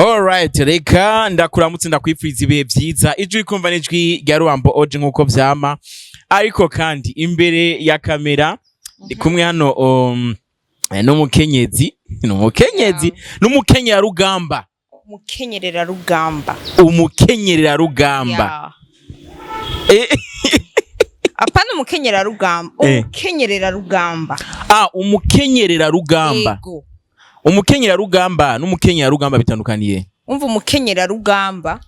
Alright, reka ndakuramutse, ndakwipfuriza ibihe vyiza. Ijwi uri kumva n'ijwi rya Ruambo Oje nkuko vyama, ariko kandi imbere ya kamera ndi kumwe hano n'umukenyezi, n'umukenyezi, n'umukenyerarugamba. Umukenyerera rugamba. Umukenyerera rugamba. Apana umukenyera rugamba. Umukenyerera rugamba. Ah, umukenyerera rugamba. Ego. Umukenyera rugamba n'umukenyera rugamba bitandukaniye? Umva, umukenyera rugamba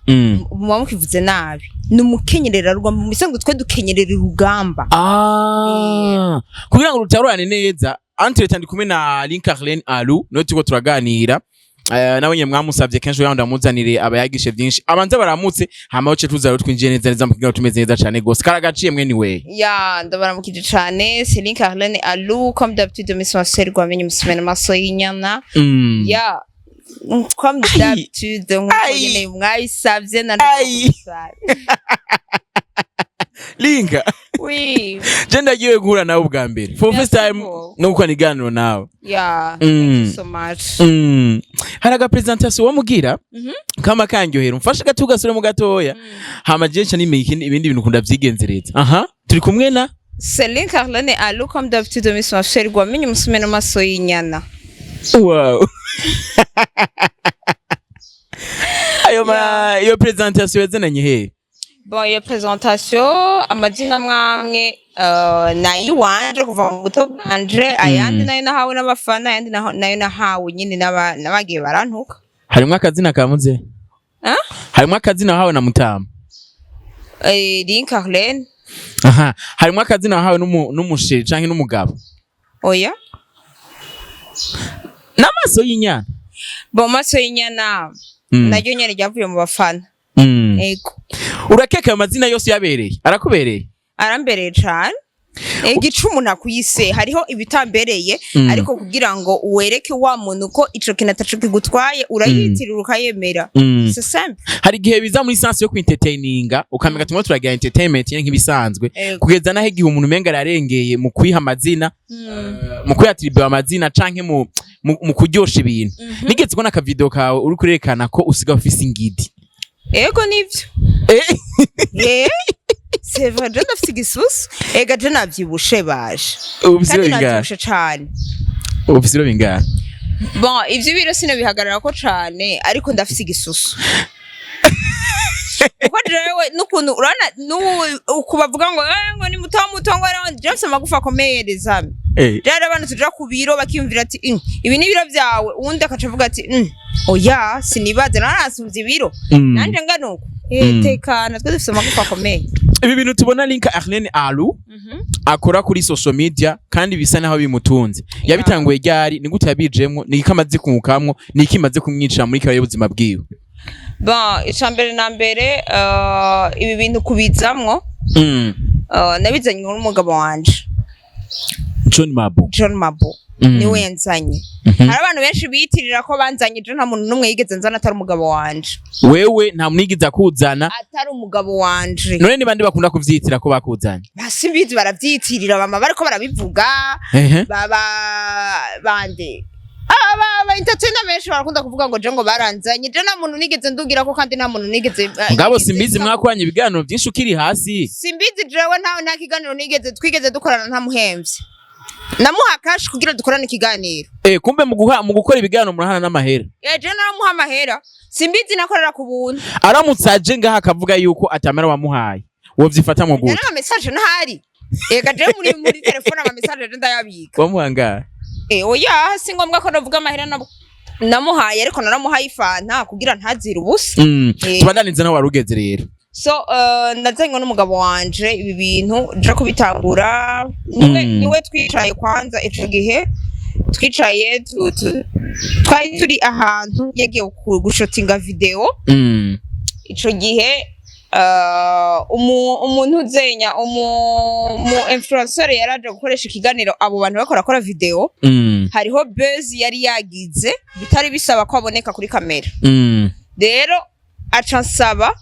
muba mukivuze nabi, ni umukenyerera rugamba. Mu bisanzwe twe dukenyerera urugamba. Ah, kugira ngo rutarurane neza. Entre ndi kumwe na Link Arlene Alu, niwe turiko turaganira. Nawe nyene mwamusavye kenshi kugira ngo ndamuzanire abayagishe vyinshi. Abanza baramutse, hama uce tuza rero twinjiye neza neza mu kiganiro, tumeze neza cane gose. Karagaciye mwene we. Ya, ndabaramukije cane. Céline Carlene Alou, comme d'habitude, Miss Marcel Rwamenye Musumena maso y'inyana. Ya, comme d'habitude, nkuko Ai. nyene mwabisavye na Ai. Linka. Oui. Je ndagiye guhura nawe ubwa mbere, for first Merci time, beaucoup. no gukora iganiro nawe. Ya, thank you so much. Hari aga presentation wamugira kama kanyohera, umfashe gato ugasubiremo gatoya, hama je nca nimenya ibindi bintu ukunda vyigenzereza. Aha turi kumwe na Céline Carlene Alou, comme d'habitude, Miss Marcel Rwamenye Musumena maso y'inyana. Wow, ayo ma iyo presentation yazananye he? Bon, iyo presentation, amazina mwamwe nayiwanje kuva mu buto bwanje, ayandi nayo nahawe n'abafana, ayandi nayo nahawe nyine n'abagiye barantuka. Harimwo akazina ka muze? Ah? Harimwo akazina wahawe na mutama? Link Arlene. Aha, harimwo akazina wahawe n'umusheri canke n'umugabo? Oya. N'amaso y'inyana? Bon, maso y'inyana naryo nyene ryavuye mu bafana. Ego. Urakeka ayo mazina yose yabereye, arakubereye? Arambereye cane. Igica umuntu akuyise, hariho ibitambereye, ariko kugira ngo wereke wa muntu ko ico kintu ataco kigutwaye, urayitirira ukayemera. C'est simple. Hari igihe biza muri sens yo kwintertaininga, ukamenga tumwe turagira entertainment nyene nk'ibisanzwe, Ego. kugeza naho igihe umuntu umenga ararengeye mu kwiha amazina, mu kwiyatribuwa amazina canke mu kuryosha ibintu. Nigeze kubona akavideo kawe uri kurerekana ko usigaye ufise ingidi. Ego, nivyo. C'est vrai, je ndafise igisusu. Ega je navyibushe baje. Ufise Kandi ibiro bingahe? navyibushe cane. Ufise ibiro bingahe? Bon, ivyo biro sinobihagarara ko cane, ariko ndafise igisusu. Kuko jewe n'ukuntu urabona n'ubu uku bavuga ngo ngo ni muto muto, ngo je mfise amagufa akomeye, les amis. Rero abantu tuja ku biro bakiyumvira ati: Ibi ni ibiro vyawe." Uwundi akaca avuga ati: Oya, sinibaze naranasumvye ibiro." Nanje ngana uko. Tekana, twe dufise amagufa akomeye. Ibi bintu tubona Linka Arlene Alu akora kuri social media kandi bisa naho bimutunze, yabitanguye ryari? Ni gute yabijemwo? Ni iki amaze kungukamwo? Ni iki imaze kumwicira muri kare y'ubuzima bwiwe? Bon, ica mbere na mbere, ibi bintu kubizamwo, nabizanye n'umugabo wanje. John Mabo. John Mabo. Niwe yanzanye. Hari abantu benshi biyitirira ko banzanye, je nta muntu n'umwe yigeze nzana atari umugabo wanje. Wewe nta munigiza kuzana? Atari umugabo wanje. None ni bande bakunda kuvyitira ko bakuzanye? Simbizi, baravyitirira, bama bariko barabivuga. Baba bande, aba entertainer benshi barakunda kuvuga ngo je ngo baranzanye. Je nta muntu nigeze ndugira ko, kandi nta muntu nigeze Ngabo nigeze Simbizi mwakoranye ibiganiro byinshi ukiri hasi. Simbizi, jewe nta kiganiro nigeze twigeze dukorana ntamuhemvye. Namuha cash kugira dukorane ikiganiro. Kumbe mu gukora ibiganiro murahana n'amahera? Je naramuha amahera. Simbizi nakorera ku buntu. Aramutse aje ngaha akavuga yuko atamera wamuhaye, wovyifatamwo gute? Nari ama message ntahari. Ega je muri telefone ama message je ndayabika. Wamuha ngaha? Oya, si ngombwa ko navuga amahera namuhaye, ariko naramuhaye ifanta kugira ntazire ubusa. Tubandanize naho wari ugeze rero. So, nazanywe n'umugabo wanje ibi bintu, nja kubitangura niwe. Niwe twicaye kwanza ico gihe, twicaye twari turi ahantu yagiye gushotinga video. Ico gihe umuntu uzenya umu influencer yaraje gukoresha ikiganiro abo bantu bakora akora video. Hariho buzz yari yagize bitari bisaba ko aboneka kuri kamera. Rero aca nsaba,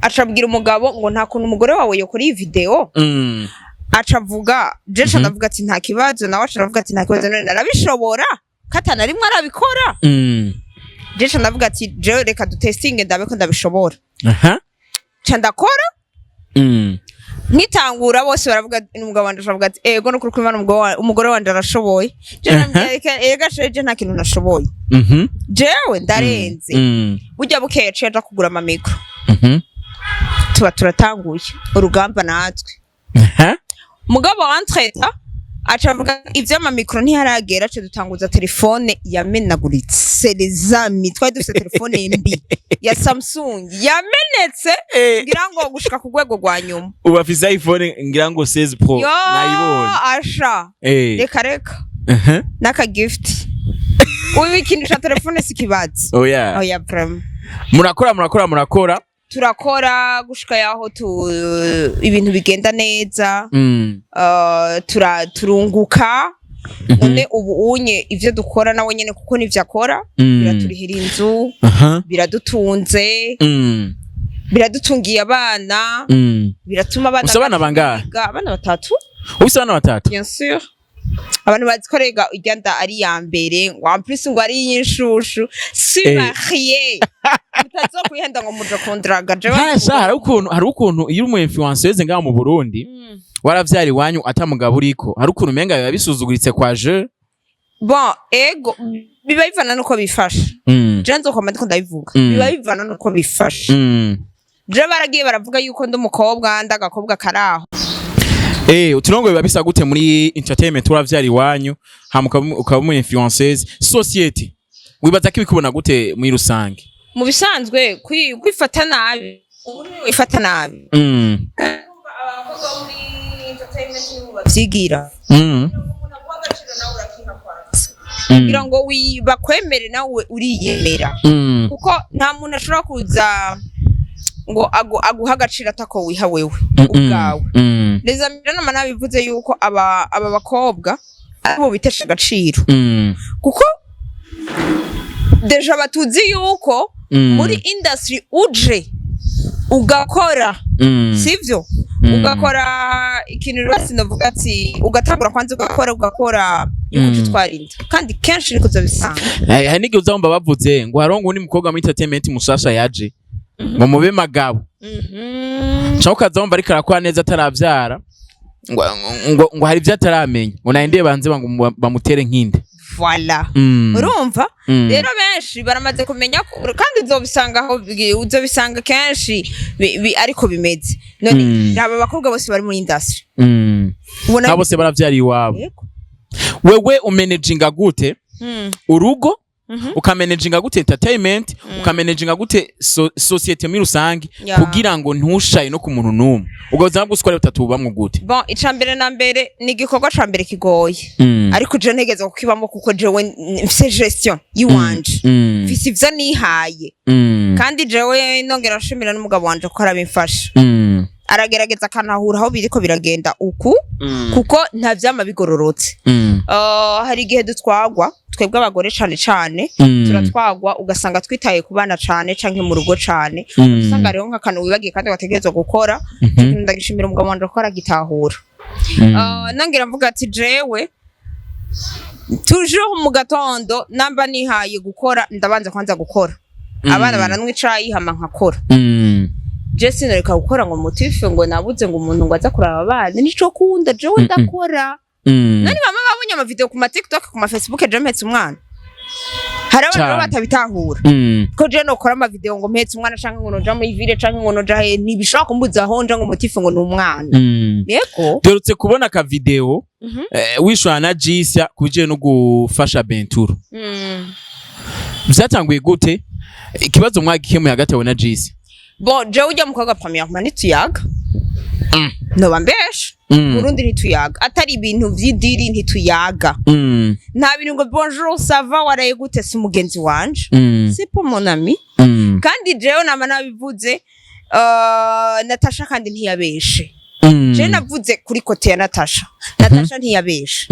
aca abwira umugabo ngo: "Nta kuntu umugore wawe yokora iyi video?" Aca avuga, je nca ndavuga ati: "Nta kibazo." Nawe aca aravuga ati: "Nta kibazo." None narabishobora katana rimwe arabikora. Je ndavuga ati jewe reka dutestinge, ndabe ko ndabishobora. Ca ndakora. Nkitangura, bose baravuga, umugabo wanje aravuga ati: "Ego, no kuri kw'Imana, umugore wanje arashoboye." Je ndamubwira: "Reka, ega je nta kintu nashoboye, jewe ndarenze." Burya bukeye yaciye aja kugura amamicro, tuba turatanguye urugamba natwe. Mugabo entre-temps aca avuga ivy'amamicro ntiharagera, aca dutanguza telefone yamenaguritse. Les amis, twari dufite telefone mbi ya Samsung yamenetse, ngira ngo gushika ku rwego rwa nyuma. Ubu afise iPhone ngira ngo 16 Pro. Yo. Nayibonye. Asha. Reka reka. N'aka gift, ubu ikintu ca telefone si kibazo. Oya. Oya, vraiment. Murakora, murakora, murakora. Turakora gushika yaho tu ibintu bigenda neza. Turunguka. None ubu unye ivyo dukora nawe nyene, kuko nivyo akora, biraturihira inzu, biradutunze, biradutungiye abana, biratuma abana Ufise abana bangahe? biga. Abana batatu. Ufise abana batatu? Bien sûr. Abantu bazi ko rega irya nda ari iya mbere, ngo en plus ngo ari iy'inshushu. Suis mariée, mutazokwihenda ngo muja kundraga jewe. Ntasha, hari ukuntu iyo uri umu influenceuse ngaha mu Burundi, waravyara iwanyu atamugabo uriko, hari ukuntu umenga biba bisuzuguritse kwa je. Bon, ego, biba bivana nuko bifashe. Je nzokoma ndiko ndabivuga. Biba bivana nuko bifashe. Je baragiye baravuga yuko ndi umukobwa, ndi agakobwa karaho. Uturongo biba bisa gute muri entertainment, waravyara iwanyu hama ukaba umu influenceuse? Society wibaza ko ibikubona gute muri rusange? Mu bisanzwe kwifata nabi, ubu wifata nabi. Abakobwa bo muri entertainment nibo bavyigira. Umuntu aguha agaciro, nawe urakiha kwanza. Kugira ngo bakwemere, nawe uriyemera. Kuko nta muntu ashobora kuza ngo aguhe agaciro atako wiha wewe ubwawe. Les amis, nama nabivuze yuko aba bakobwa aribo bitesha agaciro, kuko déjà batuzi yuko muri industry uje ugakora, sivyo? Ugakora ikintu rero, sinavuga ati ugatangura kwanza ugakora yuko uca utwara inda, kandi kenshi niko uzobisanga. Hari n'igihe uzumva bavuze ngo hariho ngo undi mukobwa muri entertainment mushasha yaje, ngo mube magabo, canke ukaza wumva ariko arakora neza ataravyara, ngo hari ivyo ataramenya, ngo nahindeye banze ngo bamutere nk'inde. Voilà. Urumva? Rero benshi baramaze kumenya ko, kandi uzobisanga aho uzobisanga kenshi ariko bimeze none. Raba abakobwa bose bari muri industry, ubona. Nka bose baravyara iwabo. Yego. Wewe umanaginga gute urugo, ukamanaginga gute entertainment, ukamanaginga gute société muri rusange, kugira ngo ntushaye no ku muntu n'umwe, ubwo buzima bwose uko ari butatu bubamwo gute? Bon, ica mbere na mbere ni igikorwa ca mbere kigoye, ariko je ntegeza kukibamo, kuko jewe mfise gestion yiwanje, mfise ivyo nihaye. Kandi jewe nongera nshimira n'umugabo wanje ko arabimfasha. Aragerageza akanahura aho biriko biragenda uku, kuko nta vyama bigororotse. Hari igihe dutwagwa, twebwe abagore cane cane, turatwagwa, ugasanga twitaye ku bana cane canke mu rugo cane, usanga hariho nk'akantu wibagiye kandi wategerezwa gukora. Ico kintu ndagishimira umugabo wanje ko aragitahura. Nongera mvuga ati jewe toujours mu gatondo namba nihaye gukora, ndabanza kwanza gukora, abana baranywa icayi, hama nkakora. Je sinoreka gukora ngo motif ngo nabuze ngo umuntu ngo aza kuraba abana, nico kunda jewe. Ndakora. None mama babonye amavideo ku ma TikTok, ku ma Facebook, je mpetse umwana. Hari abantu Cane. rero batabitahura ko je nokora amavideo ngo mpetse umwana, canke ngo noja muri ville, canke ngo noja he, ntibishobora kumbuza aho nja ngo motif ngo ni umwana. Yego. Duherutse kubona aka video wishwana na Jisya ku bijanye no gufasha Benturo. Vyatanguye gute? Ikibazo mwagikemuye hagati yawe na Jisya? Bon, jewe ujya mukobwa, premièrement ntituyaga. Noba mbesha. Burundi ntituyaga, atari ibintu vy'idiri ntituyaga. Nta bintu ngo bonjour, ça va, waraye gute, si mugenzi wanje. C'est pas mon ami. Kandi jewe nama nabivuze, Natasha kandi ntiyabeshe. Je navuze kuri côté ya Natasha, Natasha ntiyabeshe.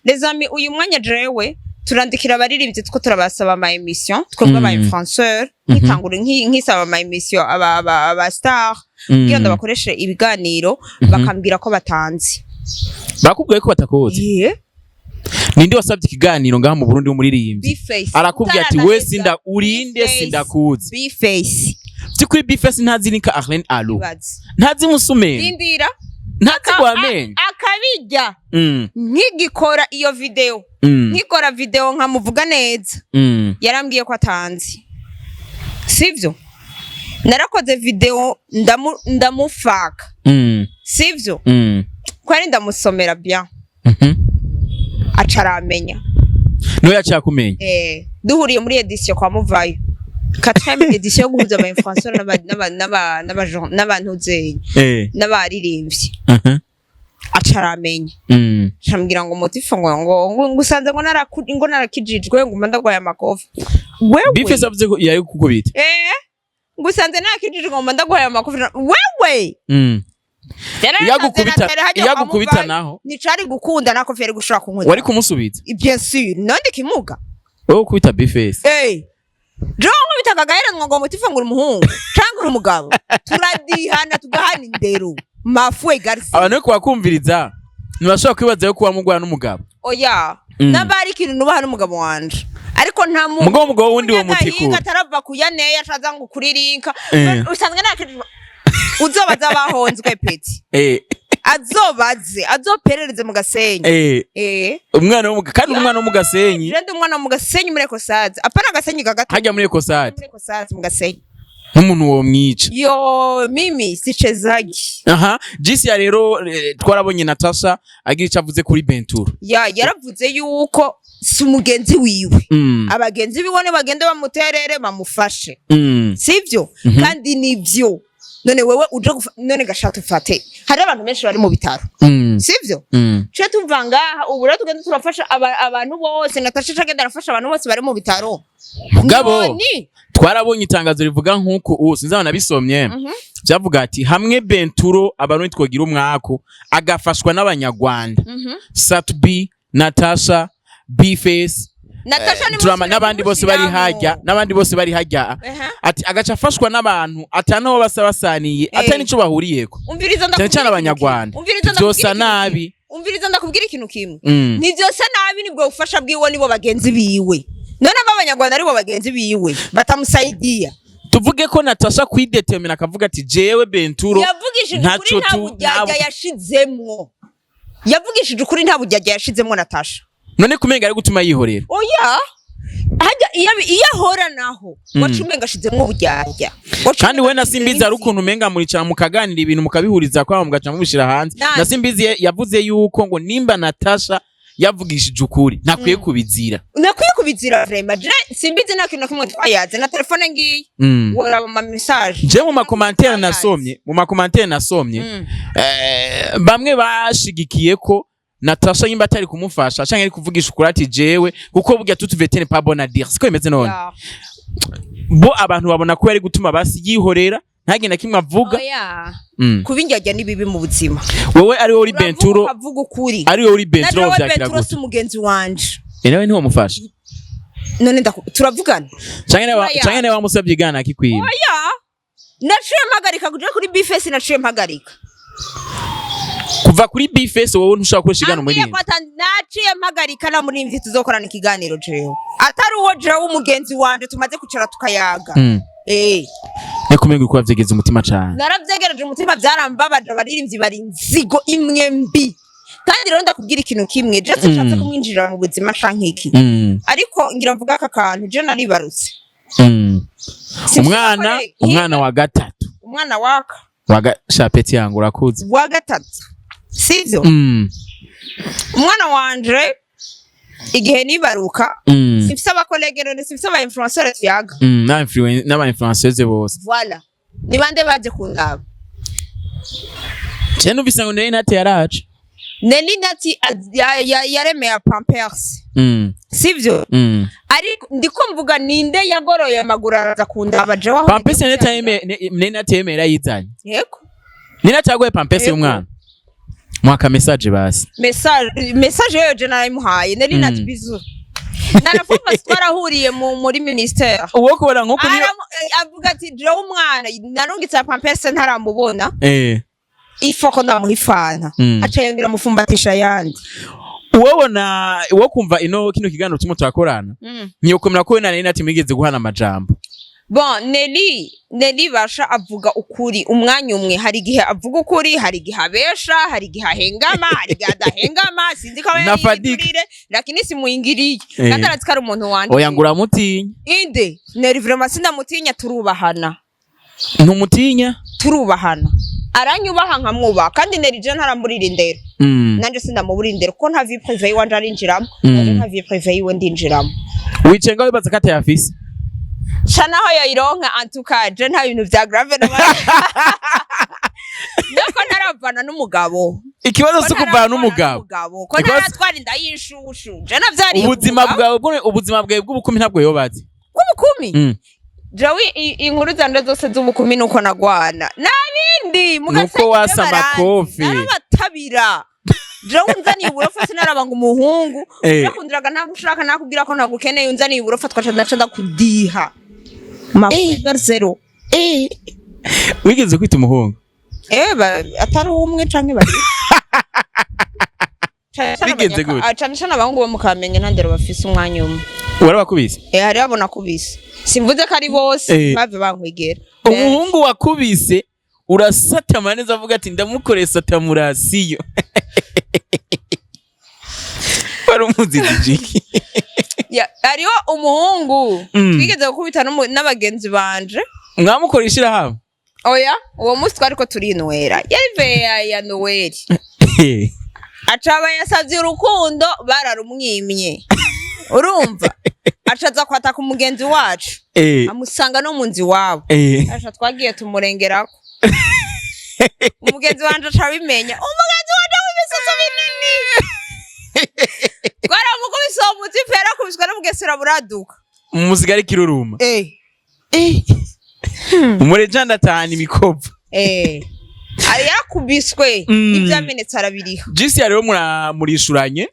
Les amis, uyu mwanya jewe turandikira abaririmbyi two turabasaba ama émission, twebwe aba influenceur, nkitangura nkisaba ama émission aba star kugira ngo bakoreshe ibiganiro, bakambwira ko batanzi. Bakubwiye ko batakuzi? Yeah. Ninde wasabye ikiganiro ngaha mu Burundi w'umuririmbyi? B-Face. Arakubwira ati: "We Utaranaheza. sinda urinde." B-Face. "Sindakuzi." B-Face. By'ukuri B-Face ntazi Nika Arlene Alu? Ibaze. Ntazi Musumeni? Rindira. Ntazi Gwamenyo? Akabijya nkigikora iyo video, nkikora video nkamuvuga neza, yarambwiye ko atanzi. Sivyo? Narakoze video ndamufaka. Sivyo? Ko ari ndamusomera bien, aca aramenya. Niwe yaciye akumenya? Eh, duhuriye muri édition kwa Muvayo, quatrième édition yo guhuza aba influenceurs n'abantuzeyi, n'abaririmbyi, aca aramenya. Acambwira ngo motife ngo usanze ngo narakijijwe, ngo ndagwaye amakofi wewe. B-Face avuze ko yari kukubita? Eh, ngo usanze narakijijwe, ngo ndagwaye amakofi wewe. Iyo agukubita naho? Nicari gukunda nako vyari gushobora kunkuza. Wari kumusubiza? Bien sûr, none kimuga. Wowe ukubita B-Face? Eh, jewe nkubita kagaheranwa ngo motife ngo uri umuhungu canke uri umugabo, turadihana, tugahana indero mafu egarisi. Abantu bariko bakumviriza ntibashobora kwibaza yuko wamugwana n'umugabo. Oya. Naba ari ikintu nubaha n'umugabo wanje, ariko nta muntu Mugabo umugabo wundi wo munyagahinga mutikura. atarava kuyaneya acaza ngo kuririnka. Usanzwe nakijijwe, uzobaza abahonzwe peti. Azobaze, azoperereze mu Gasenyi. Umwana wo mu kandi umwana wo mu Gasenyi. Je ndi umwana wo mu Gasenyi, muri Ekosazi, apana Agasenyi kagato. Hajya muri Ekosade? Muri Ekosazi, mu Gasenyi. Nk'umuntu womwica. Yo, mimi sichezagi. Aha jisi ya rero, twarabonye Natasha agira icyo avuze kuri Benturo. Ya, yaravuze yuko si umugenzi wiwe, abagenzi biwe ni bagende bamuterere, bamufashe. Sivyo? Mhm. Kandi nivyo. None wewe uje none gashaka ufate, hari abantu benshi bari mu bitaro. Sivyo? Ce tuva ngaha ubu rero tugenda turafasha abantu bose. Natasha agenda arafasha abantu bose bari mu bitaro. Mugabo Noni. twarabonye itangazo rivuga nk'uko ubu sinzi nabisomye, byavuga ati hamwe Benturo abantu twogira umwaku agafashwa n'Abanyarwanda, Sat-B, Natasha, B-Face, Natasha ni Drama n'abandi bose bari hajya, n'abandi bose bari hajya, ati agaca afashwa n'abantu atanaho basa basaniye, atari nico bahuriyeko, Umviriza, cyane ndakubwira cyane ikintu Abanyarwanda, kimwe. Umviriza, ndakubwira vyosa ikintu kimwe. nabi. Umviriza, ndakubwira ikintu kimwe. Ntivyosa nabi, nibwo bufasha bwiwe, nibo bagenzi biwe. None abo Abanyarwanda aribo bagenzi biwe batamusaidia? Tuvuge ko Natasha kwidetermina akavuga ati jewe Benturo Yavugishije ntaco ukuri, nta buryarya yashizemwo. Yavugishije ukuri, nta buryarya yashizemwo Natasha. None kumenga ari gutuma yihorera? Oya, hajya iyo ahora naho waca umenga ashizemwo uburyarya. Waca Kandi we umenga na Simbizi hari ashizemwo. ukuntu umenga muricara mukaganira ibintu mukabihuriza kwabo, mugaca mubishira hanze. Nani? Na Simbizi yavuze yuko ngo nimba Natasha yavugishije ukuri ntakwiye kubizira. Nakwiye kubizira vraiment. Je Simbizi nta kintu na kimwe twayaze, na telefone ngiyi, woraba ama message. Je mu ma commentaire nasomye, bamwe bashigikiye ko Natasha nyimba atari kumufasha canke ari kuvugisha ukuri, ati jewe kuko burya toute vérité n'est pas bonne à dire, siko bimeze? None bo abantu babona ko yari gutuma basi yihorera ntagende na kimwe avuga. Oya. Kuba indyarya ni bibi mu buzima. Wowe ari wowe uri Uravuga, Benturo, ukavuga ukuri. ari wowe uri Na Benturo, jewe vyakira Benturo gute? si umugenzi wanje. Nawe ntiwamufasha? None turavugana? Canke nawe? Oya. Canke nawe wamusabye igana akikwima? Oya, naciye mpagarika kuja kuri B-Face, naciye mpagarika. Kuva kuri B-Face wowe ntushobora gukoresha igana Ambwiye umuririmbyi? ko naciye mpagarika, na muririmbyi tuzokorana ikiganiro jewe atari uwo jewe umugenzi wanje tumaze kwicara tukayaga. Niko umenga uriko wavyegeza umutima cane. Naravyegereje umutima, vyarambabaje. Abaririmbyi bari inzigo imwe mbi. Kandi rero ndakubwira ikintu kimwe, je sinshatse kumwinjirira mu buzima canke iki, ariko ngira mvuga aka kantu: je naribarutse. Sinshaka Umwana umwana wa gatatu. Umwana waka Waga shapeti yangu urakuze. Wa gatatu, sivyo? Umwana wanje igihe nibaruka, simfise aba collègues, none simfise aba influenceur tuyaga. N'aba influenceuse bose. Voilà, ni bande baje kundaba? Je numvise ngo Nelly Nat yaraje. Nelly Nati yaremeye Pampers, sivyo? Ariko ndiko mvuga ninde yagoroye amaguru araza kundaba jewe aho? Pampers Nelly Nat yemera yizanye? Yego. Nelly Nat yaguye Pampers Yego. y'umwana? Mwaka message basi. Message yo je narayimuhaye. Nelly Nati, bisous. Naravuga twarahuriye muri ministère. Uwo kubona nkuko niyo Avuga ati jewe umwana narungitse ya Pampers ntaramubona, ifoko ndamuha ifanta, aca yongera amufumbatisha ayandi. Uwobona uwo kumva ino kino kiganiro turimo turakorana, ntiyokomera ko we na Nelly Nat mwigeze guhana amajambo. Bon, Nelly basha avuga ukuri umwanya umwe. Hari igihe avuga ukuri, hari igihe abesha, hari igihe ahengama, hari igihe adahengama. Sinzi ko aba Na Fadika. yariyiturire, lakini simuingiriye kandi arazi ko ari umuntu wanje. Oya, ngo uramutinya. Inde? Nelly? Vraiment sindamutinya, turubahana. Ntumutinya? Turubahana, aranyubaha nkamwubaha. Kandi Nelly je ntaramburira indero, nanje sindamuburira indero, kuko nta vie privée yiwanje arinjiramo, nanje nta vie privée yiwe ndinjiramo. Wicaye ngaho wibaza ko atayafise. Sha, naho yoyironka, antuka je nta bintu vya grave nuko ntaravana n'umugabo. Ikibazo Ko si ukuvana ntaravana n'umugabo. ko ntaratwara inda y'inshushu. Je navyariye ku Ubuzima mugabo. bwawe ubuzima bwawe bw'ubukumi ntabwo yobazi. Bw'ubukumi? Jewe inkuru zanje zose z'ubukumi nuko nagwana nabindi. Nuko wasa amakofi. Narabatabira. Jewe unzaniye uburofa sinaraba ngo umuhungu nakundiraga, ntagushaka, nakubwira ko ntagukeneye. Unzaniye uburofa twaca ndaca ndakudiha mafuga zero. Wigeze kwita umuhungu? Eh, atari umwe canke babiri. Cane cane Bigenze gute? Cane cane abahungu bo mu Kamenge nta ndero bafise umwanya umwe. Warabakubise? Eh, hariho abo nakubise. Simvuze ko ari bose, bave bankwegera. Umuhungu wakubise urasatama neza, avuga ati ndamukoreye satamurasiyo, wari umuzizi jiki? Ya, hariho umuhungu twigeze gukubita n'abagenzi banje. Mwamukora ishirahamwe? Oya, uwo munsi twariko turinwera, yari veille ya Noël. Acaba yasavye urukundo, bararumwimye. Urumva acaza kwataka umugenzi wacu, amusanga no mu nzu iwabo. Aca twagiye tumurengerako, umugenzi wanje aca abimenya, umugenzi wanje w'ibisusu binini. Twaramukubise uwo mutipe, yarakubiswe n'ubugesera buraduka. Umusigari kiruruma. Umurejanda atahana imikovu. Eh, ari yarakubiswe, ivyamenetse arabiriha. Jisi rero murishuranye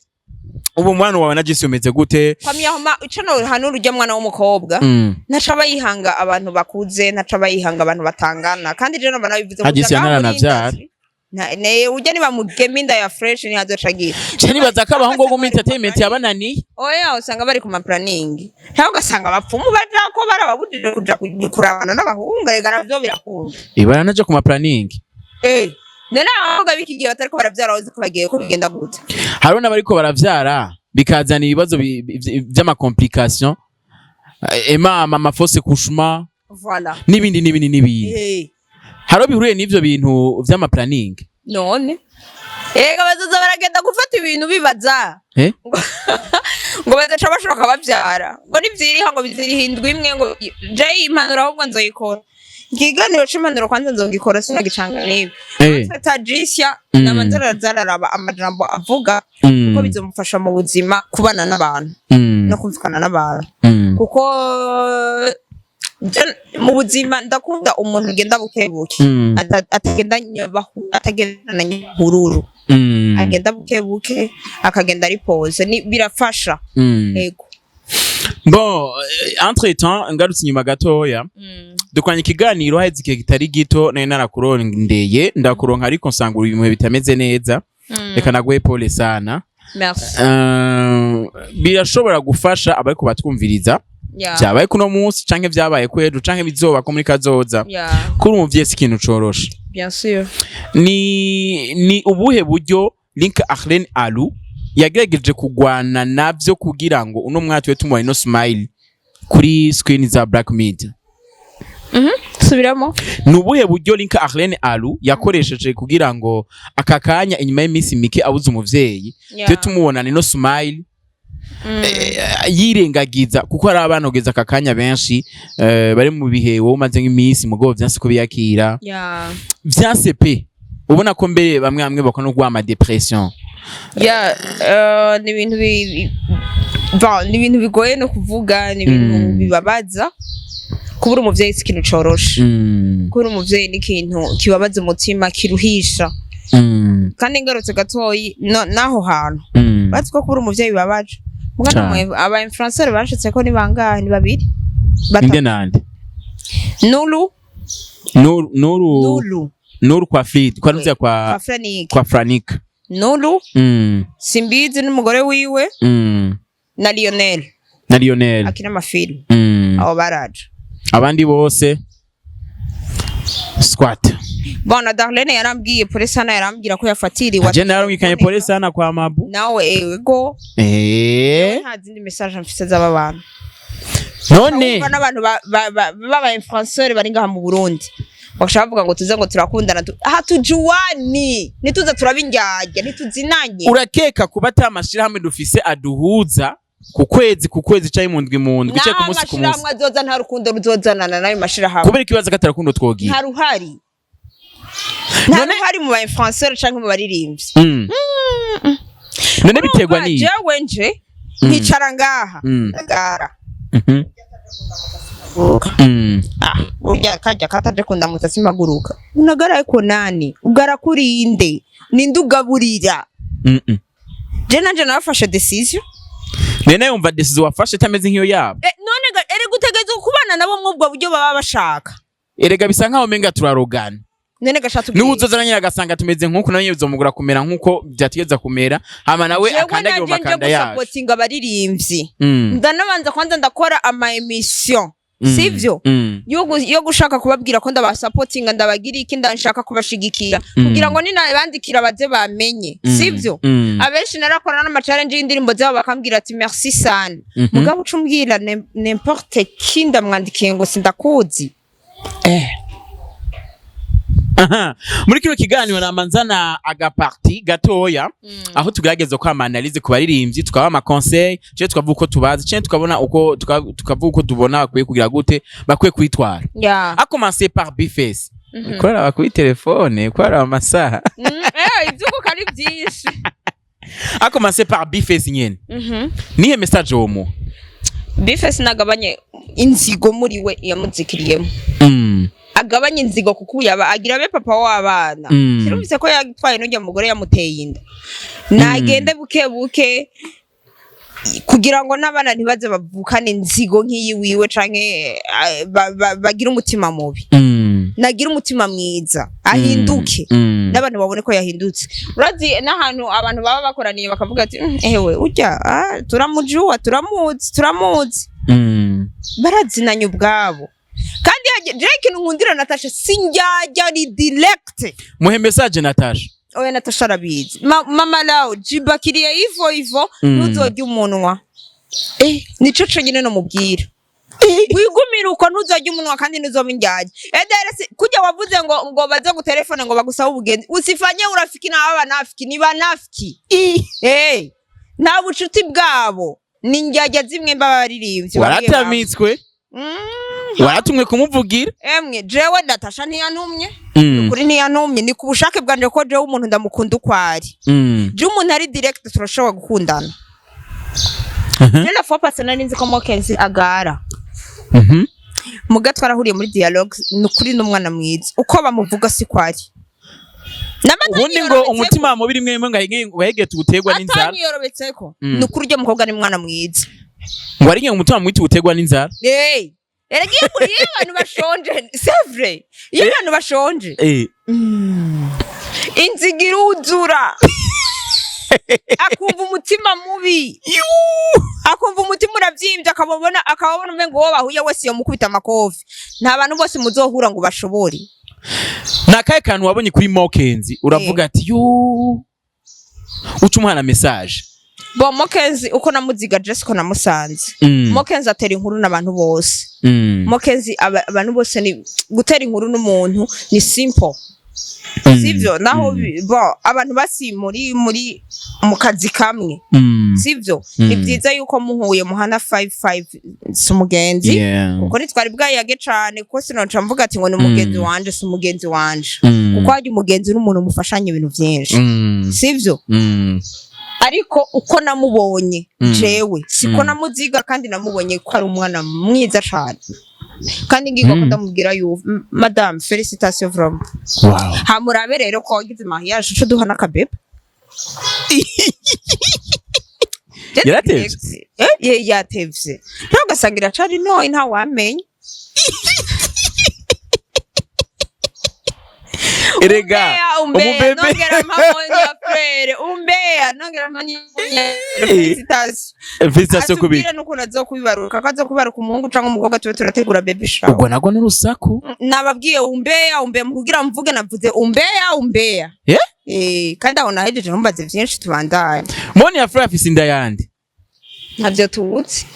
ubu, umubano wawe na Jisi umeze gute? Kwamyahoma ico nohanura urya mwana w'umukobwa, ntaca aba yihanga abantu bakuze, ntaca aba yihanga abantu batangana. Kandi je noba nabivuze Ah, Jisi kuja ngaho muri yanaranavyara. industry. Ne urya nibamugema inda ya fresh ntihazoca agira. Ca nibaza ko abahungu bo muri entertainment yabananiye. Oya, usanga bari ku maplanning, cyangwa ugasanga abapfumu baja ko barababujije kuja kurabana n'abahungu. Rega navyo birakunda. Baranaja ku maplanning. Eh, none abakobwa b'iki gihe batariko baravyara, bazi ko bagiye ko bigenda gute? Hariho n'abariko baravyara bikazana ibibazo vy'amacomplication, emama amafausse couchement Voilà. n'ibindi n'ibindi n'ibindi. Hariho bihuriye n'ivyo bintu vy'amaplanning. None ega bazoza baragenda gufata ibintu bibaza ngo badaca bashoka bavyara, ngo nivyiriha, ngo biziriha indwi imwe. Ngo je impanuro ahubwo nzoyikora ikiganiro c'impanuro, kwanza nzogikora sinagicanga n'ibi. Tajisya nabanza arazararaba amajambo avuga, kuko bizomufasha mu buzima kubana n'abantu no kumvikana n'abantu, kuko mu buzima ndakunda umuntu ugenda buke buke, atagenda atagenda na nyahururu, agenda buke buke, akagenda ari posé, ni birafasha. Yego. Bon, entre temps ngarutse inyuma gatoya, dukoranye ikiganiro haheze igihe kitari gito, nari narakurondeye ndakuronka, ariko nsanga uri ibintu bitameze neza. Reka naguhe pole sana. Merci. Birashobora gufasha abariko batwumviriza, vyabaye kuno munsi canke vyabaye kwejo canke bizoba ko muri kazoza. Kuri umuvyeyi si ikintu coroshe. Bien sûr. Ni ubuhe buryo Link Arlene Alu yagerageje kugwana navyo kugira ngo uno mwaka tube tumubona ino smile kuri screen za Black Media? Subiramo. Ni ubuhe buryo Link Arlene Alu yakoresheje kugira ngo aka kanya, inyuma y'iminsi mike abuze umuvyeyi, tube tumubonana ino smile, yirengagiza, kuko hari abana kugeza aka kanya benshi bari mu bihe wowe umaze nk'iminsi mugobo vyanse kubiyakira, vyanse pe, ubona ko mbere bamwe bamwe bakora no guha ama dépression? Yeah, ni ibintu bon, ni ibintu bigoye no kuvuga, ni ibintu bibabaza. Kubura umuvyeyi si ikintu coroshe. Kubura umuvyeyi ni ikintu kibabaza umutima, kiruhisha. Kandi ngarutse gatoyi n'aho hantu, bazi ko kubura umuvyeyi bibabaje. Mugana Cane. aba influencer bashitse ko ni bangahe? Ni babiri, batatu. Ninde nande? Nuru. Nuru, Nuru. Nuru. Nuru kwa Fleet, kwa Nuzia, kwa kwa Franik. Kwa Franik. Nuru, Simbizi n'umugore wiwe, na Lionel. Na Lionel. Akina amafilm. Abo baraje. Abandi bose squat. Bon, na Darlene yarambwiye, Polesana yarambwira ko yafatiriwe. Aje narumvikanye Polesana kwa Mabu. Nawe ego. Nta zindi message mfise z'aba bantu. None Urumva n'abantu baba influenceur bari ngaha mu Burundi bashaka bavuga ngo tuze ngo turakundana, hatujuwani, nituza turabindyarya, ntituzinanye. Urakeka kuba ata mashirahamwe dufise aduhuza ku kwezi ku kwezi, canke mu ndwi mu ndwi, canke ku munsi ku munsi? N'aho amashirahamwe azoza, nta rukundo ruzozanana n'ayo mashirahamwe. Kubera ikibazo katarakundo twogira. Nta ruhari, nta ruhari mu ba influenceur canke mu baririmbyi. None biterwa Urumva, n'iyi jewe nje nkicara ngaha, ngara. Ah, burya kajya kataje kundamutsa simaguruka. Unagaraye ko nani ugara kurinde, ninde ugaburira? Je nanje nafashe decision. None yumva decision wafashe itameze nk'iyo yabo. Eh, none ere gutegeza kubana nabo mwubwo buryo baba bashaka. Erega bisa nkaho umenga turarogana. None gashatse. Niba uzoza nyine agasanga tumeze nk'uku, nawe bizomugura kumera nk'uko byategeza kumera, hama nawe akandagira mu nanje nje makanda yacu. Gusapotinga abaririmbyi, ndanabanza kwanza ndakora ama émission, sivyo? Yo gushaka kubabwira ko ndabasapotinga, ndabagira iki, ndashaka kubashigikira kugira ngo ninabandikira baze bamenye, sivyo? Abenshi narakora n'ama challenge y'indirimbo zabo, bakambwira ati merci sana. Mugabo uca umbwira n'importe qui, ndamwandikiye ngo sindakuzi. Aha. Muri kino kiganiro nama nzana agaparti gatoya aho tugerageza kwama analyse ku baririmbyi, tukaba ama conseil, cyo tukavuga uko tubazi, cyo tukabona uko tukavuga uko tubona bakwiye kugira gute, bakwiye kwitwara. À commencer par Bface. Koraba kuri telefone, koraba amasaha. Ivyuko ari byinshi. À commencer par Bface nyene, nihe message womuha? Bface nagabanye inzigo muri we yamuzikiriyemo. Agabanye inzigo kuko ubu yaba agira abe papa w'abana. Sinumvise ko yatwaye n'ujya mugore yamuteye inda. Nagende buke buke kugira ngo n'abana ntibaze bavukane inzigo nk'iyi wiwe canke bagire umutima mubi. Nagira umutima mwiza, ahinduke, n'abantu babone ko yahindutse. Urazi n'ahantu abantu baba bakoraniye bakavuga ati: Ewe urya, turamujua, turamuzi, turamuzi." Barazinanye ubwabo. Kandi jewe ikintu nkundira Natasha, sinjyajya ni direct. Muhe message Natasha. Oya, Natasha arabizi. Mama lao jibakiriye ivo ivo. Ntuzorya umunwa, nico conyine nomubwira. Wigumire uko, ntuzorya umunwa kandi ntuzoba indyarya. Edere kujya wavuze ngo baze gutelefone ngo bagusabe ubugenzi, usifanye urafiki na aba banafiki, ni banafiki. Nta bucuti bwabo, ni indyarya zimwe mba baririmbyi bamwe bamwe. Waratamitswe. Waratumwe kumuvugira. Emwe, jewe Natasha ntiyantumye. Kuri ntiyantumye, ni ku bushake bwanje, ko jewe umuntu ndamukunda uko ari. Je umuntu ari direct, turashobora gukundana. Je la fois passée nari nzi ko Mokenzi agara. Muga twarahuriye muri dialogue, ni ukuri n'umwana mwiza, uko bamuvuga si kwari. Ubundi ngo umutima mubi rimwe rimwe ngo ahege tuwuterwa n'inzara. Atanyiyorobetseko. Ni ukuri urya mukobwa ni umwana mwiza. Ngo ari umutima mubi tuwuterwa n'inzara. Hey, erega iyo iyo abantu bashonje, c'est vrai, iyo abantu bashonje, inziga iruzura, akumva umutima mubi, akumva umutima uravyimbye, akababona umengo uwo bahuye wese yomukubita amakofi. Nta bantu bose muzohura ngo bashobore. Ni akahe kantu wabonye kuri Mokenzi uravuga ati yo, uca umuhana message? Bon, Mokenzi uko namuziga je siko namusanze. Mokenzi atera inkuru n'abantu bose. Mokenzi abantu bose, ni gutera inkuru n'umuntu ni simple, sivyo? Naho bon, abantu basi muri mu kazi kamwe, sivyo? Ni byiza yuko muhuye muhana 55, si umugenzi, kuko ntitwari bwayage cane, kuko sinoca mvuga ati ngo ni umugenzi wanje. Si umugenzi wanje, kuko harya umugenzi n'umuntu mufashanya ibintu vyinshi, sivyo? Ariko uko namubonye, jewe siko namuziga, kandi namubonye ko ari umwana mwiza cane, kandi ngirwa ko ndamubwira yu madame, félicitations vraiment. Hamurabe rero ko wagize mariage, uco duha n'akabebe. Yaratevye? Eh, yatevye rero, ugasanga iracari ntoyi, ntawamenya. Erega Umbea, umbea, umubebe. Nongera mpa Monia Fleur, umbea, nongera mpa Monia. Félicitations. Félicitations kubi. Atubwire n'ukuntu azokubibaruka, ko azokubibaruka umuhungu canke umukobwa, tube turategura baby shower. Ubwo nagwo n'urusaku. Nababwiye umbea, umbea, mu kugira mvuge navuze umbea, umbea. Yeah? Eh, kandi aho nahejeje, ntumbaze vyinshi, tubandanye. Monia Fleur afise inda yandi? Ntavyo tuzi.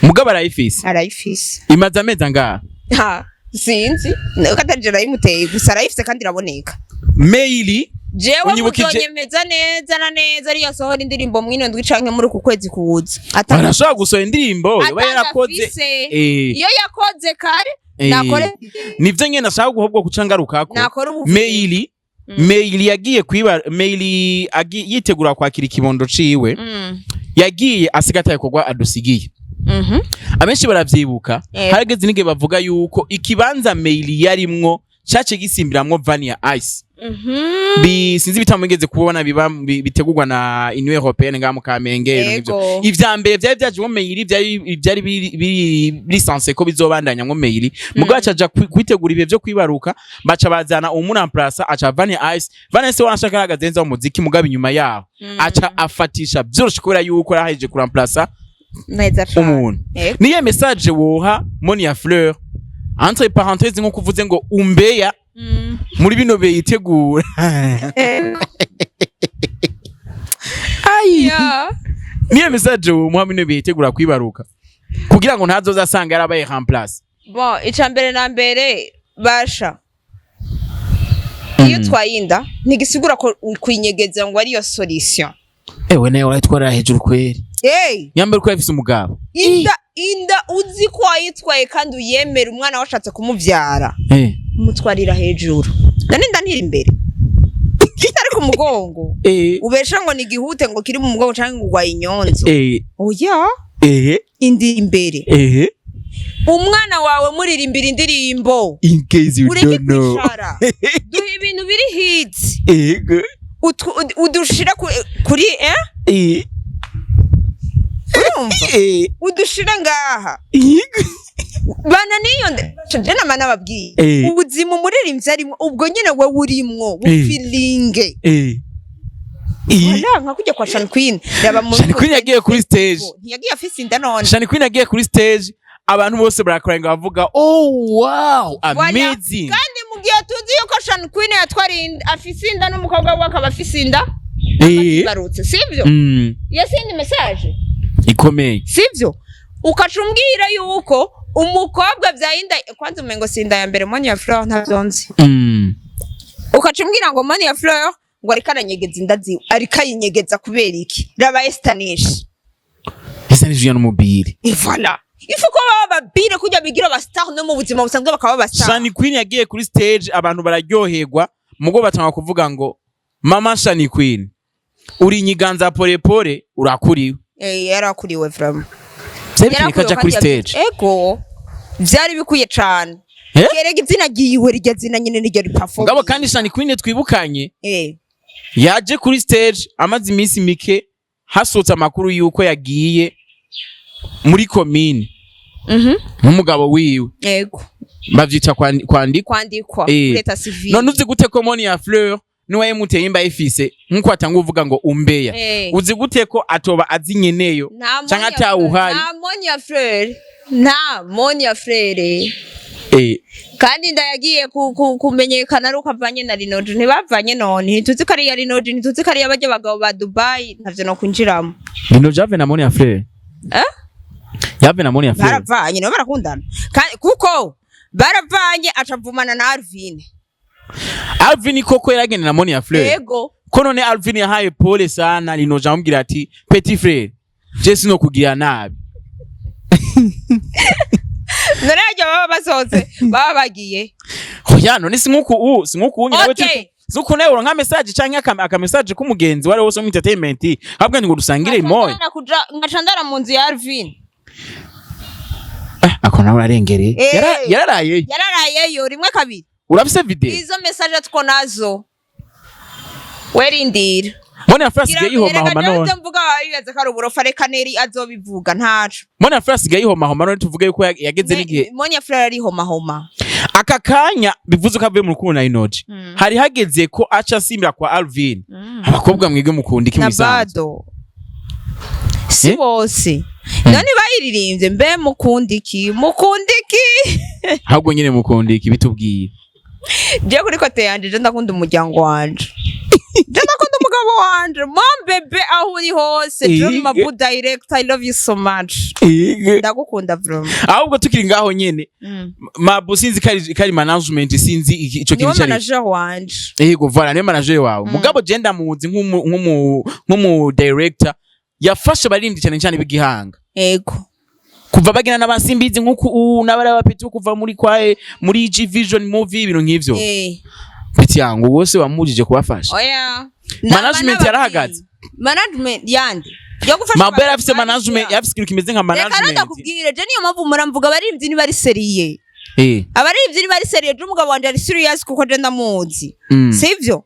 Mugabo arayifise. Arayifise. Imaze amezi angahe? Ha, sinzi ko atari je nayimuteye, gusa arayifise kandi iraboneka. Meili. Jewe muzonyemeza neza na neza ariyo asohora indirimbo mwino ndwi canke muri uku kwezi kuza. Barashobora gusohora indirimbo yoba yarakoze. Atagafise. Iyo yakoze kare nakore. Nivyo nyene nashaka guhobwo kuca ngarukako. Nakore ubu. Meili, Meili yagiye kwiba, Meili yitegura kwakira ikibondo ciwe, yagiye asiga atabikorwa adusigiye. Abenshi baravyibuka. Harageze nige bavuga yuko ikibanza Meili yarimwo cace gisimbiramwo Vania Ice. Sinzi bitamwigeze kubona biba bitegurwa na Union Européenne ngaha mu Kamenge, ibintu nk'ivyo. Ivya mbere vyari vyajemwo Meili, vyari biri censé ko bizobandanya mwo Meili, mugabo aca aja kwitegura ibihe vyo kwibaruka, baca bazana umuramplasa, aca Vania Ice. Vania Ice wanashaka ahagaze neza mu muziki, mugabo inyuma yaho aca afatisha vyoroshe kubera yuko yarahejeje kuramplasa Neza cane. umuntu. Niyo message woha Monia Fleur, entre parenthèses, nko kuvuze ngo umbeya muri bino biyitegura? Ai. Niyo message womuha bino biyitegura kwibaruka kugira ngo ntazoza asanga yarabaye remplace? Bon, ica mbere na mbere, basha, iyo utwaye inda ntigisigura ko kwinyegeza ngo ariyo solution. Ewe, nawe urayitwarira hejuru kweri. Hey! Nyambere ko yafise umugabo. Inda uzi ko wayitwaye kandi uyemera, umwana washatse kumuvyara, umutwarira hejuru. None inda ntiri imbere, kitari ku mugongo? Ubesha ngo ni igihute ngo kiri mu mugongo canke ngo urwaye inyonzo? Oya. Indi imbere. Umwana wawe muririmbira indirimbo. In case you Ureke don't know. kwicara, duha ibintu biri hits. Udushira kuri Urumva? Udushira ngaha. Bana niyo je nama nababwiye. Ubuzima umuririmbyi arimwo, ubwo nyene wewe urimwo, bufilinge. Wala nka kujya kwa Shan Queen, raba mu Shani Queen yagiye kuri stage. Ntiyagiye afise inda none? Shani Queen yagiye kuri stage, abantu bose barakorenga bavuga: "Oh wow, Voilà. amazing." Kandi mu gihe tuzi yuko Shan Queen yatwara inda, afise inda, n'umukobwa we akaba afise inda, barutse, sivyo? Iyo sindi message Ikomeye. Sivyo? Ukaca umbwira yuko umukobwa vyayinda, kwanza umengo sinda ya mbere Monia Fleur, ntavyonzi. Ukaca umbwira ngo Monia Fleur ngo ariko aranyegeza inda ziwe, ariko ayinyegeza kubera iki? Raba Estanish. Ese ni Julian Mubiri. Et voilà, il faut ko baba babire kujya bigira aba star, no mu buzima busanzwe bakaba aba star. Shani Queen yagiye kuri stage, abantu bararyoherwa, mugo batanga kuvuga ngo: "Mama Shani Queen, uri nyiganza pole pole, urakuriwe." Eh, yarakuriwe vraiment. Vyari bikeneye ko aja kuri Yarakuriwe. stage. Ego, vyari bikwiye cane. Kerega izina ryiwe, rirya zina nyene niryo riperform. Mugabo kandi Shani Queen twibukanye, yaje kuri stage amaze iminsi mike hasohotse amakuru yuko yagiye muri komine n'umugabo wiwe. Bavyita kwandikwa. Kwandikwa. L'état civil. None uzi gute ko Monia Fleur niwe yamuteye imba ifise, nkuko atanga uvuga ngo umbeya? Uzi gute ko atoba azi nyeneyo Nta canke Monia atawuhari? Fleur, nta Monia Fleur, nta Monia Fleur. Kandi inda yagiye kumenyekana ari uko avanye na Linoji. Ntibavanye none? Ntituzi ko ari iya Linoji, ntituzi ko ari iy'abarya bagabo ba Dubai, ntavyo no kwinjiramo. Lino Jave na Monia Fleur. Eh? Yave na Monia Fleur. Baravanye nabo, barakundana. Kuko baravanye acavumana na Alvin. Alvin koko yaragenda na Monia Fleur? Ego. Ko none Alvin yahaye pole sana Lino, amubwira ati: "Petit frère, je sino kugira nabi." None harya baba basohotse baba bagiye? Oya, none si nkuku unye nawe si nkuku nawe uronka message canke aka message k'umugenzi wari wose mu entertainment, ahubwo ngo dusangire imoya. Nkaca ndara mu nzu ya Alvin. Eh, ako nawe urarengereye. Yararayeyo? Yararayeyo rimwe, kabiri. Urafise video? Izo message two nazo, werindira. Monia Fleur asigaye yihomahoma none. None mvuga bibaza ko ari uburofa, reka Neri azobivuga ntaco. Monia Fleur asigaye yihomahoma none, tuvuge yuko yageze n'igihe. Monia Fleur arihomahoma. Aka kanya bivuze ko avuye mu rukundo na Inoji, hari hageze ko aca asimbira kwa Alvin. Abakobwa mwige mukunda iki Na mubisanzwe? Bado si Eh? bose. None bayiririmbye, mbe mukunda iki, mukunda iki? Ahubwo nyine mukunda iki? Bitubwiye. Je kuri côté yanje, je ndakunda umuryango wanje, je ndakunda umugabo wanje, mon bébé, aho uri hose, John Mabu direct, I love you so much, ndagukunda vraiment. Ahubwo tukiri ngaho nyene, Mabu sinzi kari management, sinzi ico Niwe kintu cari. manager wanje. Yego, voilà, niwe manager wawe. Mugabo je ndamuzi nk'umu director yafashe abaririmbyi cyane cyane b'igihanga kuva bagena n'abasimbizi nk'uku n'abari abapeti kuva muri kwae muri G Vision movie, ibintu nk'ivyo. Peti yangu wose wamujije kubafasha. Oya. Management yarahagaze. Management yande yo gufasha? Mabu yari afise management, yafise ikintu kimeze nka Reka rero management. ndakubwire, je niyo mpamvu muramvuga abaririmbyi ntibari sérieux. Abaririmbyi ntibari sérieux. Je umugabo wanje ari serious kuko je ndamuzi. Sivyo?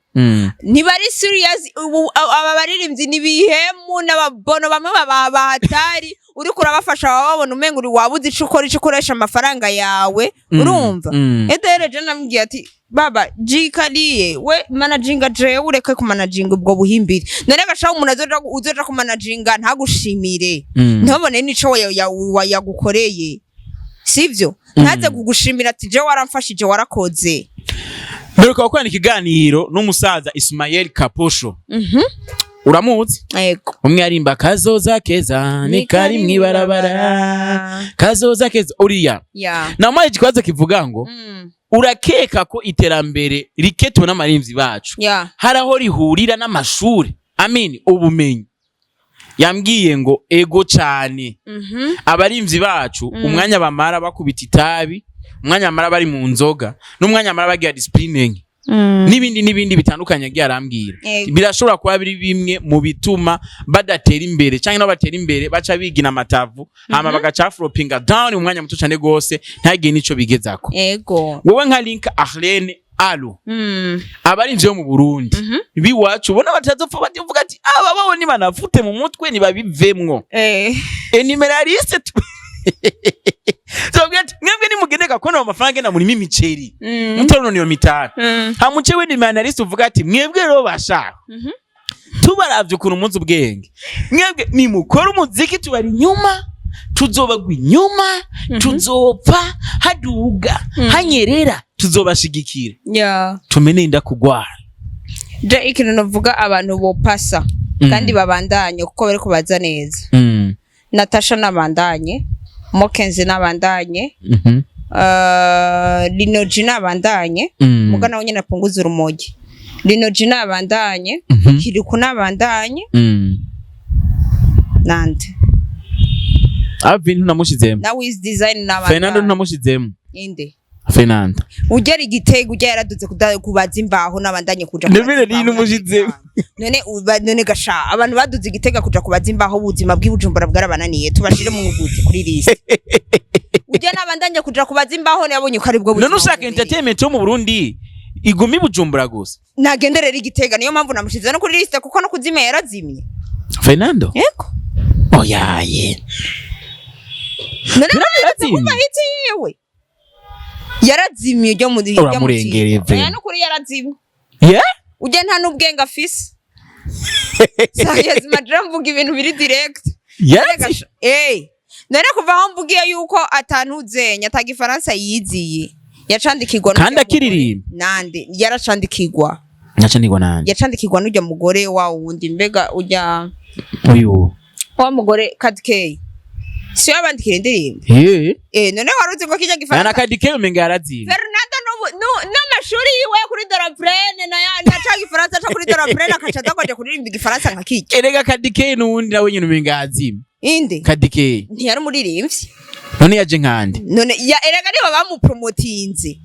Ntibari serious. Ubu aba baririmbyi ni bihemu n'ababono, bamwe baba bahatari, uriko urabafasha baba babona umenga uri wabuze ico ukora, ico ukoresha amafaranga yawe. Urumva? Edere je namubwiye ati: "Baba jikariye we managinga, jewe ureke kumanaginga ubwo buhimbiri." None gashaho umuntu uzoja kumanaginga ntagushimire, ntubone n'ico yagukoreye, sivyo? Ntaze kugushimira ati: "Je waramfashije, warakoze." Mperuka gukorana ikiganiro n'umusaza Ismael Kaposho. Uramuzi? Yego. Umwe arimba "Kazoza keza ni kari mw'ibarabara, kazoza keza", uriya. Namuhaye ikibazo kivuga ngo: "Urakeka ko iterambere rike tubona amarimvyi bacu hari aho rihurira n'amashuri, amini ubumenyi?" Yambwiye ngo ego cane. Abarimvyi bacu, umwanya bamara bakubita itabi, umwanya bamara bari mu nzoga, n'umwanya bamara bagira discipline nke, n'ibindi n'ibindi bitandukanye yagiye arambwira, birashobora kuba biri bimwe mu bituma badatera imbere, canke nabo batera imbere baca bigina amatavu, hama bagaca floppinga down mu mwanya muto cane gose, ntagire nico bigezako. Wowe nka Link Arlene Alu, abarimvyi bo mu Burundi biwacu ubona batazopfa bavuga ati aba bo nibanafute mu mutwe, nibabivemwo, enumeraliste tubabwira ati mwebwe nimugendeka kubona ayo mafaranga genda murimo imiceri, mutoronona iyo mitanu, hamuce we ni uvuga ati mwebwe rero bashaka tubaravye ukuntu muzi ubwenge, mwebwe nimukora umuziki tubari inyuma, tuzobagwa inyuma, tuzopfa haduga hanyerera, tuzobashigikira, tumene inda kugwara. Je ikintu navuga, abantu bopasa kandi babandanye kuko bariko baza neza. Natasha nabandanye, Mokenzi nabandanye, Linoji nabandanye, muga nawe nyene apunguza urumogi. Linoji nabandanye, Kiriku nabandanye, nande? Alvin ntunamushizemo? Na Wiz Design Fernando nabandanye. ntunamushizemo? Inde? Fernando. Ugera igitego ujya yaraduze kubaza imbaho, n'abandanye kuja kubaza Nibire imbaho. rino umushizemo. None none gasha abantu baduze igitega kuja kubaza imbaho, ubuzima bw'ibujumbura bwarabananiye, tubashire mu buzi kuri liste. Ujya n'abandanye kuja kubaza imbaho, yabonye ko aribwo buzima None ushaka bubereye. entertainment yo mu Burundi iguma i Bujumbura gusa? Nagenderera igitega, niyo mpamvu namushize no kuri liste, kuko no kuzimya yarazimye. Fernando? Yego. Oyaye. None Yarazimye? kumva hit yiwe yarazimye ujya mu Uramurengereye Oya, vraiment. n'ukuri yarazimye. Ujya nta n'ubwenge afise. Sérieux, madame, mvuga ibintu biri direct. Yarazimye. None kuva aho mvugiye yuko atantuzenya ata gifaransa yiziye, yacandikirwa Kandi n'urya mugore. akiririmba. Nande yaracandikirwa? Nyaca nigwa nande? Yacandikirwa n'urya mugore wa wundi, mbega ujya Uyu? Wa mugore Kadikey, si we yabandikira indirimbo? None wari uzi ngo kijya Ana gifaransa? Kadike umenga yarazimye. Fernando n'amashuri yiwe kuri Doroprene na ca gifaransa ca kuri Doroprene, akaca aza kwaja kuririmba igifaransa nka kijya. Erega Kadike n'uwundi nawe nyine umenga yazimye. Inde? Kadike. Ntiyari umuririmbyi. None yaje nkande? None ya erega niba bamupromotinze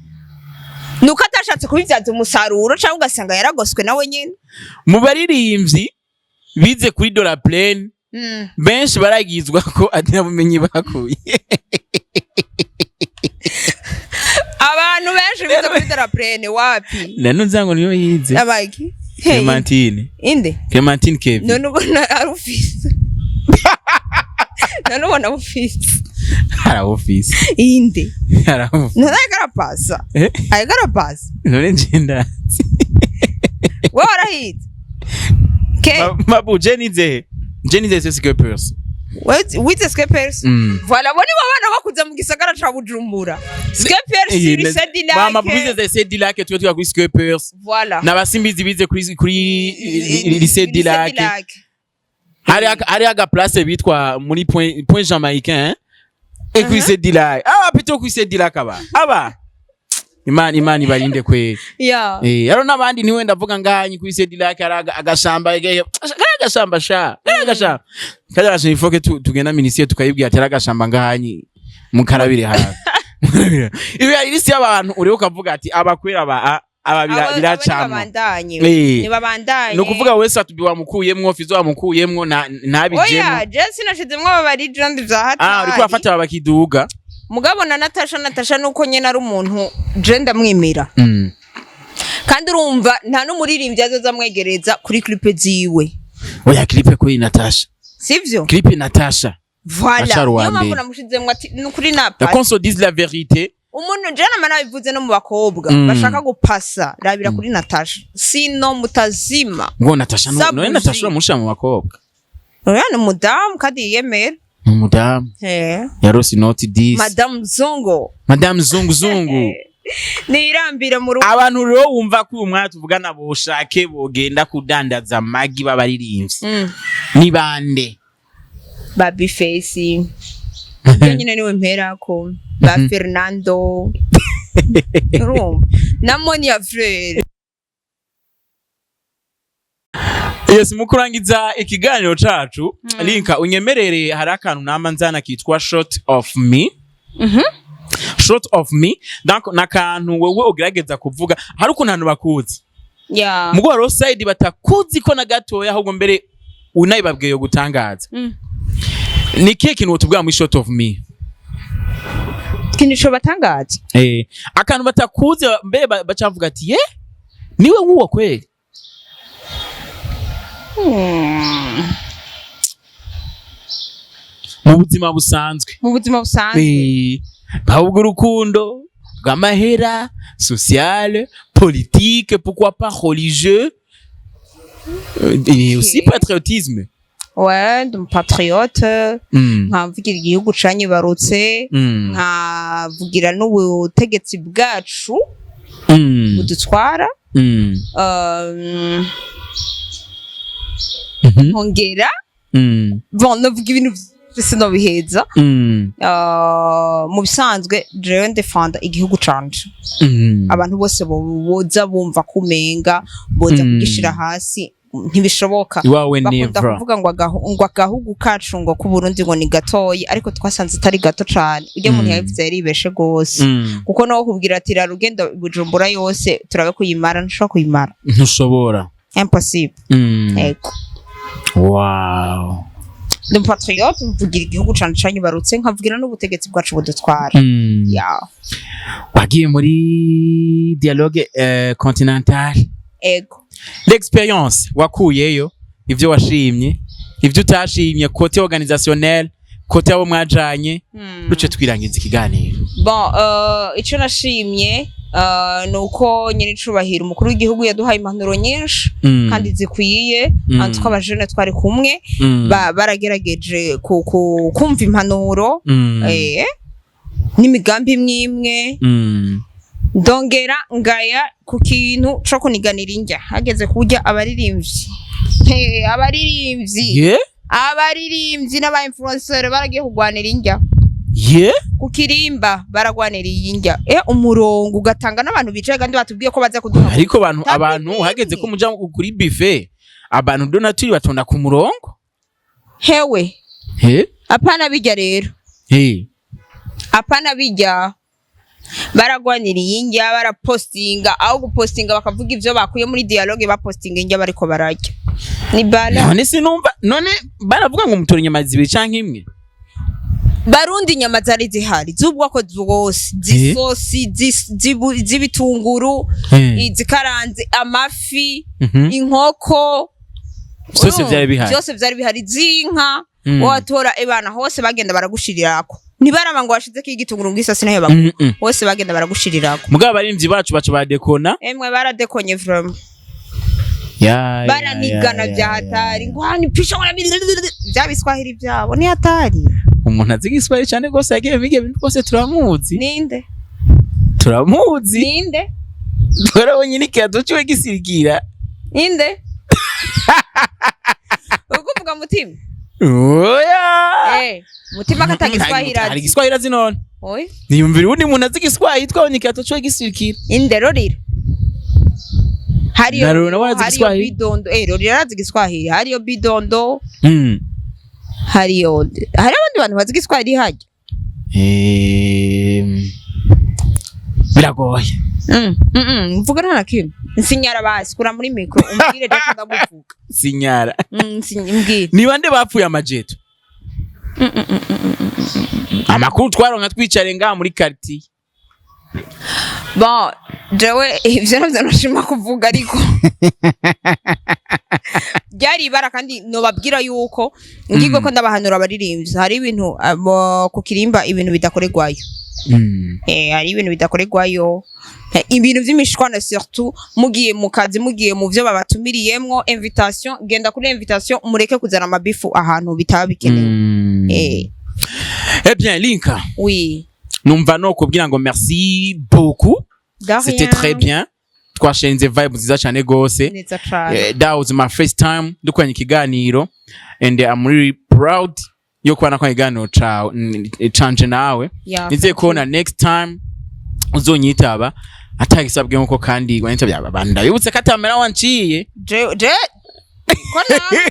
nuko atashatse kubibyaza umusaruro, cyangwa ugasanga yaragoswe nawe nyine. Mu baririmbyi bize kuri Dora Plane, benshi baragizwa ko atari bumenyi bakuye. Abantu benshi bize kuri Doroprene wapi. None nzango niyo yize. Abaki? Clementine. Inde? Clementine Kevin. None ubona ari ufise? None ubona ufise? Arawufise. Inde? Arawufise. None ariko arapasa. Eh? Ariko arapasa. None njenda. Wewe warahize ke? Mabu, je nize, je nize Scapers. Wize Scapers. Voilà, bo nibo bana bakuze mu gisagara ca Bujumbura, Scapers, lycée du Lac. Mama, bize lycée du Lac, twe twiga kuri Scapers. Voilà. N'abasimbizi bize kuri lycée du Lac. Hari aga place bitwa muri Point Jamaïcain et kuri lycée du Lac. Ah, plutôt kuri lycée du Lac, aba Imana ibarinde kweli. Eh, haro n'abandi niwe ndavuga ngahanyi kuri lycée du Lac hari agashamba, agashamba sha, agashamba kaja gasha ifoke tugenda ministère tukayibwira ati ari agashamba ngahanyi mukarabire hafi. Ibi hari liste y'abantu uriho ukavuga ati abakwera aba biracamwa. Nibabandanye. Nibabandanye. Ni ukuvuga wese atubi wamukuyemwo, Fizo wamukuyemwo, ntabijemwo. Oya, je sinashizemwo aba bari legend vya Ah, hatari. uriko urafata aba bakiduga. Mugabo na Natasha nuko nyene ari umuntu je ndamwemera, kandi urumva nta n'umuririmbyi azoza amwegereza kuri clip ziwe. Oya, clip kuri Natasha. Sivyo? Clip Natasha. Voilà. Achari uwa Niyo mpamvu mbere. namushizemwo ati nukuri napasa. Qu'on se dise la vérité. Umuntu je nama nabivuze no mu bakobwa bashaka gupasa, rabira kuri Natasha, sino mutazima. Ngo Natasha Sabuji. none Natasha uramushira mu bakobwa? Oya, ni umudamu kandi yiyemera. Ni umudamu. Yarose inoti 10. Madamu Zungu. Madame Zungu Zungu. Nirambire mu rugo. Abantu rero wumva ko uyu mwanya tuvugana boshake bogenda kudandaza amagi b'abaririmbyi, ni bande? Ba Bface ibyo nyine niwe mperako, ba Fernando, urumva, na Monia Frere. Yes, mu kurangiza ikiganiro cacu, Linka, unyemerere hari akantu nama nzana kitwa short of me. Short of me, donc nakantu wewe ugerageza kuvuga. Hari ukuntu abantu bakuzi, mugo hariho side batakuzi ko na gatoya, ahubwo mbere unayibabwiye yo gutangaza. Ni kihe kintu wotubwira muri short of me? Ikintu co batangaza? Eh, akantu batakuzi mbere bacavuga ati ye, niwe wuwo kweli. Mu buzima busanzwe. Mu buzima busanzwe. Eh, ahubwo urukundo rw'amahera, sociale, politique, pourquoi pas religieux, et aussi patriotisme. Ouais, ndi umupatriote, nkavugira igihugu canyibarutse, nkavugira n'ubutegetsi bwacu budutwara. Nkongera, bon, novuga ibintu vyose nobiheza. Mu bisanzwe jewe ndefanda igihugu canje. Abantu bose boza bumva kumenga boza kugishira hasi, ntibishoboka. Iwawe Bakunda never. kuvuga ngo agahugu kacu ngo k'Uburundi ngo ni gatoyi, ariko twasanze atari gato cane. Ujya muntu yabivuze yaribeshe gose, kuko nawe kubwira ati rara ugenda Bujumbura yose turabe kuyimara, ntushobora kuyimara. Ntushobora. Impossible. Ego. Ndi umupatriote, mvugira igihugu canje canyibarutse, nkavugira n'ubutegetsi bwacu budutwara. Ya. Wagiye muri dialogue continental. Ego. L'expérience wakuyeyo, ivyo washimye, ivyo utashimye, côté organisationnel, côté abo mwajanye, duce twirangiza ikiganiro. Bon, ico nashimye ni uko nyine icubahiro umukuru w'igihugu yaduhaye impanuro nyinshi kandi zikwiye. Antuko abajene twari kumwe baragerageje kumva impanuro n'imigambi imwe imwe. Ndongera ngaya ku kintu co kuniganira indya hageze kurya abaririmbyi. Hey, abaririmbyi, abaririmbyi n'aba influencer baragiye kugwanira indya ku kirimba, baragwanira iyi ndya, umurongo ugatanga n'abantu bicaye kandi batubwiye ko baza kuduha. Ariko abantu Tapi abantu nini. hageze ko muja kuri buffet, abantu donaturi batonda ku murongo. Hewe. He. Apana bijya rero. He. Apana bijya, baragwanira iyi ndya, barapostinga, aho gupostinga bakavuga ivyo bakuye muri dialogue, bapostinga indya bariko bararya, ni bala. None sinumva, none baravuga ngo mutora inyama zibiri canke imwe. Barundi, inyama zari zihari z'ubwoko bwose, z'isosi, z'ibitunguru, izikaranze, amafi, inkoko. Vyose Urumva? vyari bihari. Byose vyari bihari, z'inka. Watora ebana hose bagenda baragushirirako, ntibaraba ngo washizeko igitunguru ngo isasi nayo baguha. Hose bagenda baragushirirako. Mugabo abarimvyi bacu baca badekona. Emwe, baradekonye vraiment. Ya, ya, Baranigana ya, vya ya, hatari. ya. Ngo hani pisha wala bya biswahili byabo ni hatari. Umuntu azi igiswahili cyane rwose yagiye biga ibintu rwose, turamuzi. Ninde? Turamuzi. Ninde? Twarabonye n'ikirato ciwe gisirikira. Ninde ukuvuga? Mutima? Oya. Eh, mutima kataga iswahili. Hari Azi igiswahili azi none? Oya. Niyumvira uwundi muntu azi igiswahili, twabonye ikirato ciwe gisirikira. Inde? Roriro hariyo. Na Roriro nawe arazi Hariyo igiswahili? Bidondo, eh, Roriro arazi igiswahili. Hariyo Bidondo. Hariyo, hari abandi bantu bazi igiswahili hajya. Biragoye. Mvuga nta na kimwe. Nsinyara basi, kura muri micro umbwire, reka ndaguvuga. Sinyara. Mbwire. Ni bande bapfuye amajeto? Amakuru twaronka twicare ngaha muri quartier. Bon, jewe ivyo navyo nashima kuvuga, ariko ryari ibara kandi nobabwira yuko ngirwe ko ndabahanura abaririmbyi, hari ibintu abo ku kirimba, ibintu bidakorerwayo. Eh, hari ibintu bidakorerwayo. Ibintu vy'imishwana, surtout mugiye mu kazi, mugiye mu vyo babatumiriyemwo invitation, genda kuri invitation, mureke kuzana amabifu ahantu bitaba bikenewe. Eh bien, Linka, Oui. numva no kubwira ngo merci beaucoup. De C'était rien. très bien, twashenze vibe nziza cyane gose. Neza cane. That was my first time dukoranye ikiganiro and I'm really proud yo kuba nakoranye ikiganiro cawe canje nawe. Nizeye ko na next time uzonyitaba atagisabwe, nkuko kandi wanyitabye abantu ndabibutse ko atamera wanciye. Je niko nama,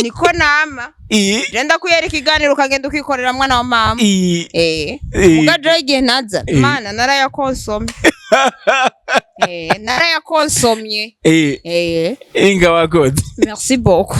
niko nama. Je ndakuyereka ikiganiro ukagenda ukikorera, mwana wa mama. Eh, muga je igihe naza, mana, narayakonsomye. Eh, narayakonsomye. Eh. Inga wakoze. Merci beaucoup.